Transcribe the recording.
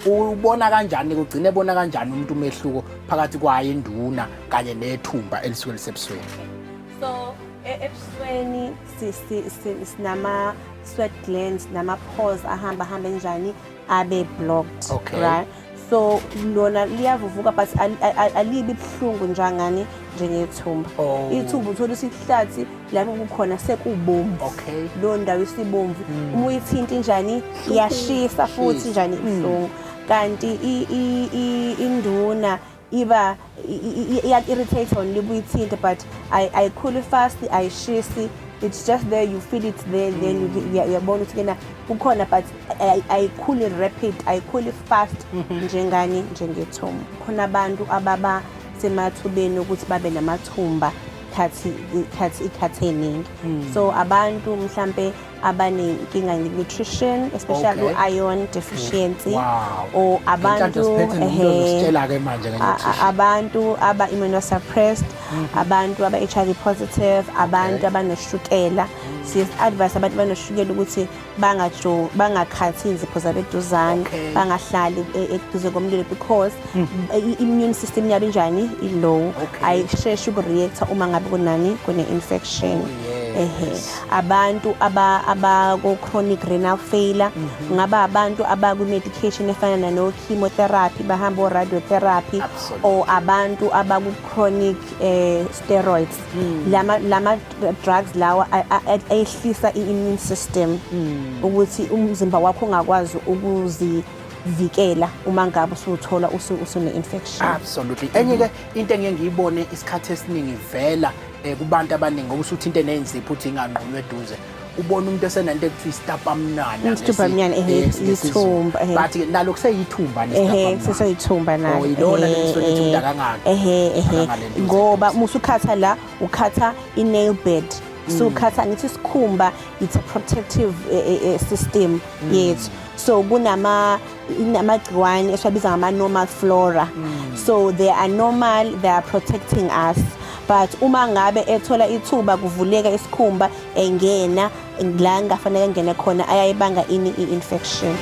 Ubona kanjani, kugcine ebona kanjani umuntu umehluko phakathi kwayo induna kanye nethumba elisuke lisebusweni? So ebusweni sinama sweat glands nama pores ahamba hambe njani abe blocked. Right, so lona liyavuvuka but alibi buhlungu njangani njengethumba. Ithumba uthola isihlathi lapho kukhona sekubomvu. Leyo ndawo isibomvu, uma uyithinta injani, iyashisa futhi njani, ibuhlungu. Kanti induna iba iya-irritate on libe uyithinte, but ayikhuli fast, ayishisi. It's just there, you feel it there, then uyabona ukuthi kena kukhona, but ayikhuli rapid, ayikhuli fast njengani, njengethumba. Khona abantu ababa semathubeni ukuthi babe namathumba khathi ikhathi ikhathi eningi. So abantu mhlambe abanenkinga nge-nutrition, especially u-iron deficiency, or abantu siphethe nomuntu ozositshela-ke manje nge-nutrition. Abantu aba-immunosuppressed, abantu aba-HIV positive, abantu abanoshukela. Siye-advise abantu abanoshukela ukuthi bangakhathi inzipho zabo eduzane, bangahlali eduze komlilo because i-immune system yabo injani, i-low, ayisheshi uku-reacta uma ngabe kunani, kune-infection. Oh, yes. Ehe, abantu abako-chronic renal failure, ngaba abantu abakwi-medication efana nano-chemotherapy, bahamba o-radiotherapy, or abantu abaku-chronic steroids. Lama drugs lawa ayehlisa i-immune system ukuthi umzimba wakho ungakwazi ukuzivikela uma ngabe usuthola usune-infection. Absolutely. Enye ke into engike ngiyibone isikhathi esiningi vela kubantu abaningi, ngoba usuthinte nenzipho uthi inganqunywa eduze, ubona umuntu esenento ekuthiwa isitapamnwana. Isitapamnwana, ehe, ithumba, ehe. But nalo kuseyithumba. Ehe, seseyithumba nalo. Oh, ilona leli suke lithi umuntu akangaki Ehe. akangalentuza Ngoba eduze. musukhatha la, ukhatha i-nail bed, so ukhatha ngithi isikhumba, it's a protective system yethu. So kunama inamagciwane esiwabiza ngama-normal flora. So they are normal, they are protecting us, but uma ngabe ethola ithuba kuvuleka isikhumba, engena la ngafanele engene khona, ayayibanga ini, i-infection.